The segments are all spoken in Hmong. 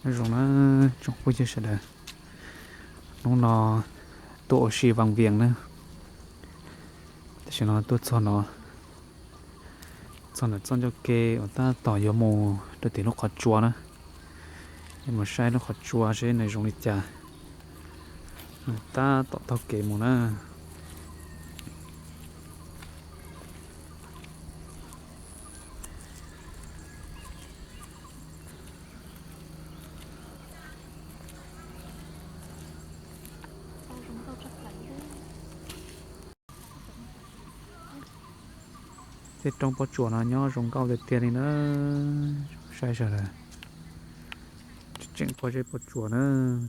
Nyob zoo na tsoom phooj ywg sawv daws, hnub no tuaj ua si Vaj Vias na, tam sim no tuaj txog no, txog ntawm txoj ncauj ke uas tab tom yuav mus rau tim lub qhov tsua na, yuav mus saib lub qhov tsua seb nws zoo li cas, tab tom taug kev mus na. Tej roob pob tsuas no nyob zoo nkauj tiag tiag li na. Saib sawv daws, tseem pob zeb pob tsuas na,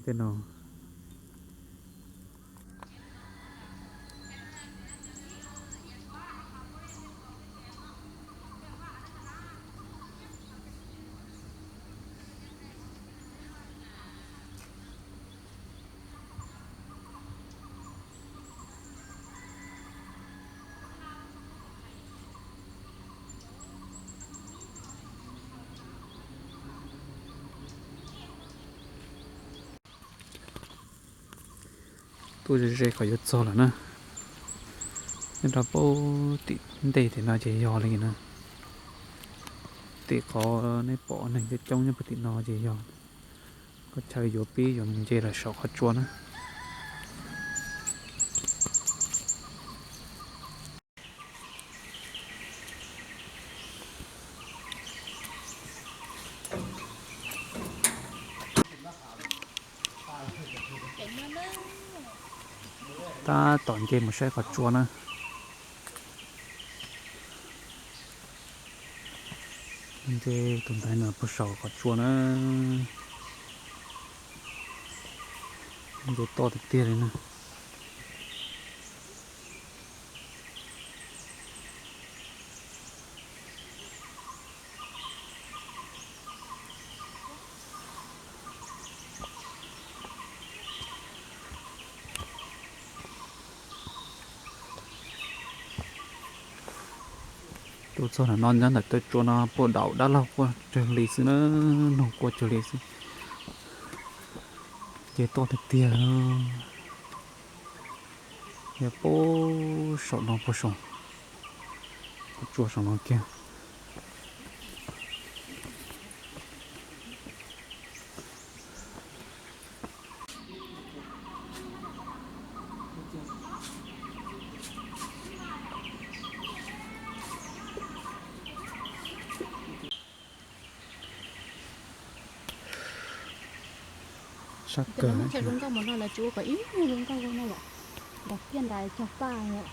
tej no. Tuaj ze ze kom yuav txog lawm na. Nyob rau puag tim ntej tim no ces yog li na. Tim qhov nej pom neeg coob coob nyob puag tim no ces yog qhov chaw yuav pib yuav mus nce lawm saum qhov tsua na. Tab tom nce mus saib qhov tsua na. Nce tus ntaiv no puag saum qhov tsua na. Nce toj tiag tiag li na. Tuaj txog ntawm no nyob ntawm tej tsua no puag daum dab laug quaj cuag li xwb na, noog quaj cuag li xwb. Ces toj tiag tiag. Yog puag saum no puag saum, tsua saum no kiag. Sab kawg. Zoo nkauj mas no lawv tsis ua kom ib nyuag zoo nkauj no yom. Nrog kiag nrad cog paj yom.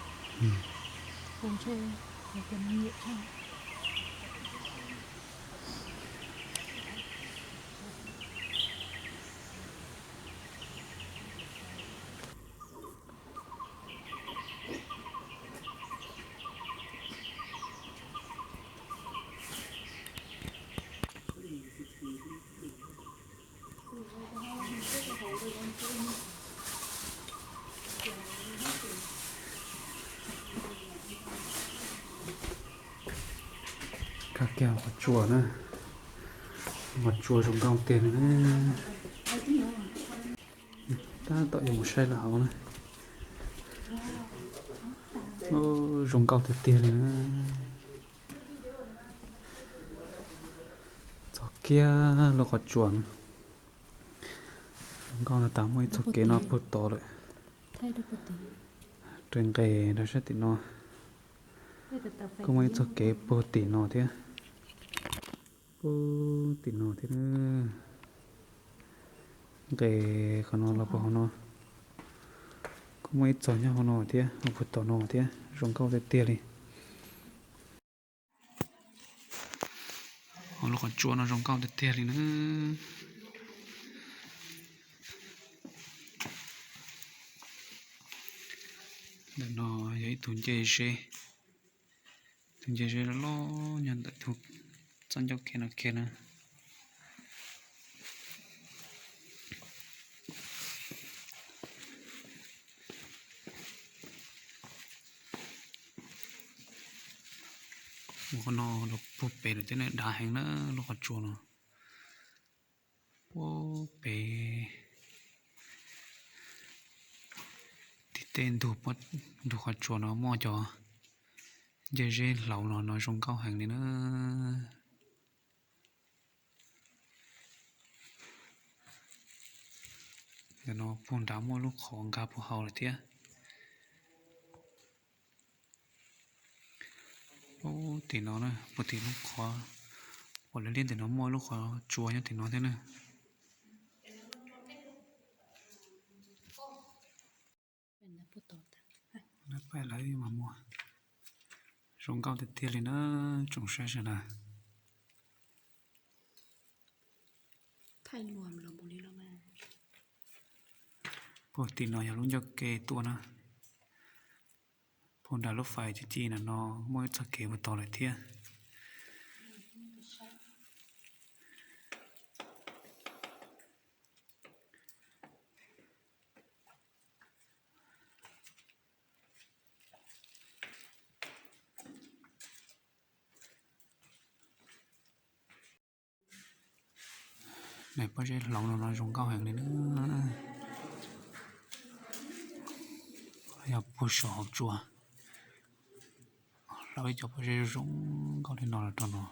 Kab kiag qhov tsua na, qhov tsua zoo nkauj tiag li na. Tab tom yuav mus saib lawm hauv na. Zoo nkauj tiag tiag li na. Txog kiag lub qhov tsua na. Zoo nkauj no tas muaj ib txoj kev no puag tod lawm. Raws nqes rau sab tim no. Kuj muaj ib txoj kev puag tim no thiab. Puag tim no thiab. Nqes qhov no los puag hauv no. Kuj muaj ib txoj nyob hauv no thiab, puag tom no thiab, zoo nkauj tiag tiag li. Hauv lub qhov tsua no zoo nkauj tiag tiag li na. Ntawm no yog ib tug ncej zeb, tus ncej zeb loj loj nyob ntawm tus txoj ncauj kev no kiag na. Ua qhov no los puag pem lawm thiab na, dav heev na lub qhov tsua no. Pem tim tej ntug, ntug qhov tsua no muaj cov ncej zeb hlauv no, no zoo nkauj heev li na. Ntawm no puag nrad muaj lub qhov nkag puag hauv lawm thiab. Puag tim no na, puag tim lub qhov, puag liab liab tim no muaj lub qhov tsua nyob tim no thiab na. Pais lawv mas muaj, zoo nkauj tiag tiag li na, tsoom saib sawv daws. Puag tim no yog lub ncauj ke tuaj na. Puag nram lub fais ci ci ntawm no muaj ib txoj kev puag tod lawm thiab. Pob zeb hlauv no no zoo nkauj heev li na. Yog puag saum hauv tsua, hlauv ib co pob zeb zoo nkauj li no los rau no.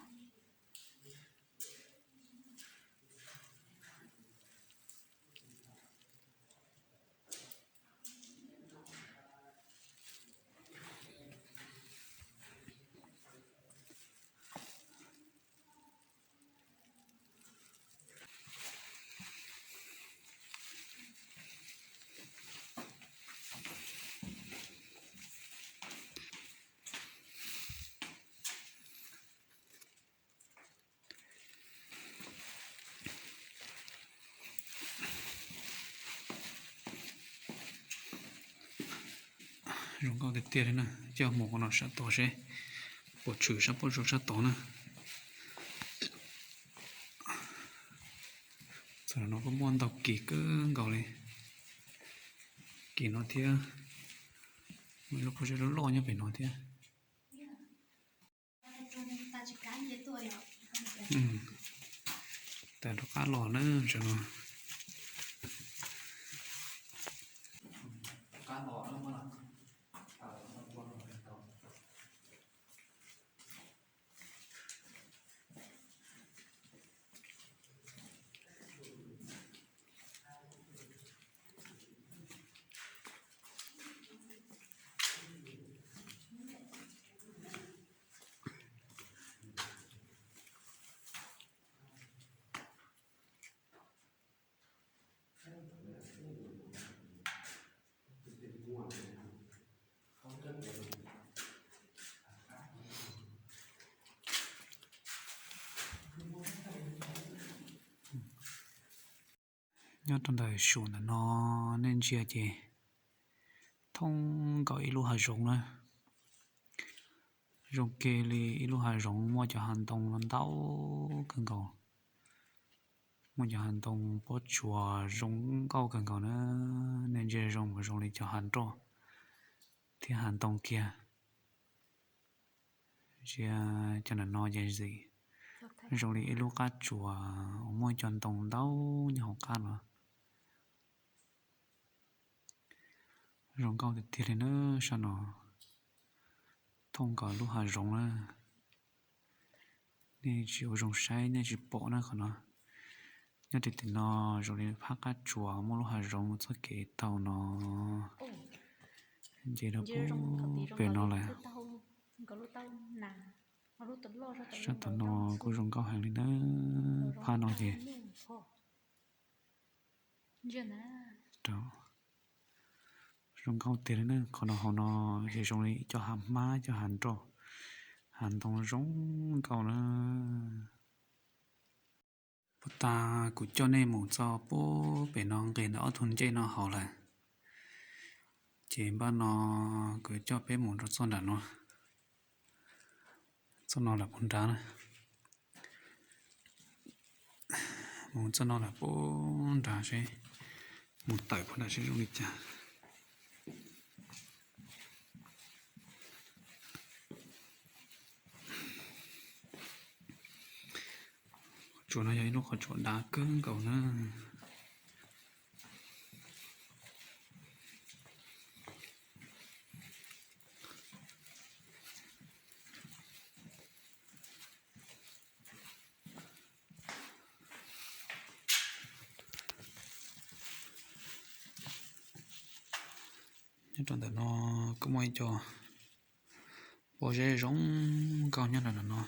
Zoo nkauj tiag tiag li na, coj mus no sab tod seb puas tshwm sab pob tsuas sab tod na. Txawm no kuj muaj ntau kis kawg nkaus li, kis no thiab, muaj ib lub pob zeb loj loj nyob pem no thiab. Tas rov qab los na, tam no. Nyob rau ntawm su ntawm no nej ntsia ces thoob nkaus ib lub hav zoov na. Zoo kiag li ib lub hav zoov muaj cov hav ntoo ntau kawg nkaus. Muaj cov hav ntoo pob tsuas zoo nkauj kawg nkaus na. Nej ntsia zoo mas zoo li cov hav nroj thiab hav ntoo kiag. Ntsia cov ntawm no ces zoo li ib lub qab tsuas uas muaj cov ntoo ntau nyob hauv qab no. Zoo nkauj tiag tiag li na, sab no thoob nkaus lub hav zoov na. Nej tsis ua zoo saib nej tsis pom na qhov no. Nyob rau tim no zoo li phab qab tsuas muaj lub hav zoov txoj kev taug no. Nce rau pem no lawm. Sab tom no kuj zoo nkauj heev li na. Phab no ces zoo nkauj tiag li na. Qhov no hauv no ces zoo li cov hav hmab cov hav nroj, hav ntoo zoo nkauj na. Puag ta kuv coj nej mus txog puag pem no nqis ntawm ob tug ncej no hauv lawm. Ces npaj no kuv coj peb mus rau txoj nram no, txoj no lawm puag nrad na. Mus txoj no lawm puag nrad seb, mus tawm puag nrad seb zoo li cas. Qhov tsua no yog ib lub qhov tsua dav kawg nkaus na. Rau ntawm no kuj muaj ib co pob zeb zoo nkauj nyob rau ntawm no,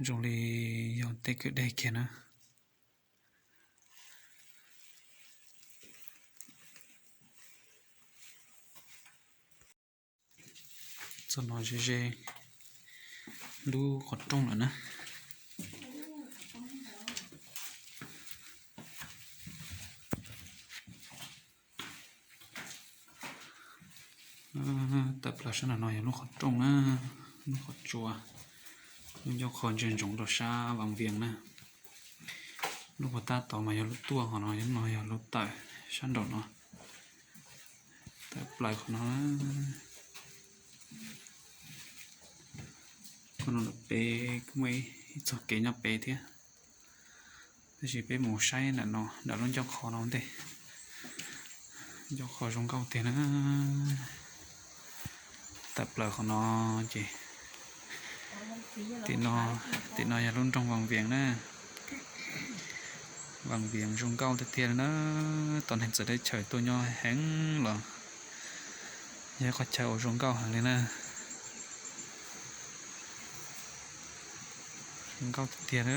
zoo li yog tej kwj deg kiag na. Txoj no ze ze lub qhov rooj lawm na. Tawm plaws sab nram no yog lub qhov rooj na, lub qhov tsua, lub ncauj qho ntsia ntsoov rau sab Vaj Vias na. Lub puag tab tod mas yog lub tuaj, qhov no no yog lub tawm sab nraum no. Tawm plaws qhov no. Qhov no pem kuj muaj ib txoj kev nyob pem thiab, tab sis peb mus saib nram no, nram lub ncauj qho no ntej. Ncauj qho zoo nkauj tiag na. Tawm plaws qhov no ces tim no yog lub nroog Vaj Vias na. Vaj Vias zoo nkauj tiag tiag li na. Tos neeg txawv teb chaws tuaj nyob heev los yog ib qhov chaw uas zoo nkauj heev li na. Zoo nkauj tiag tiag na.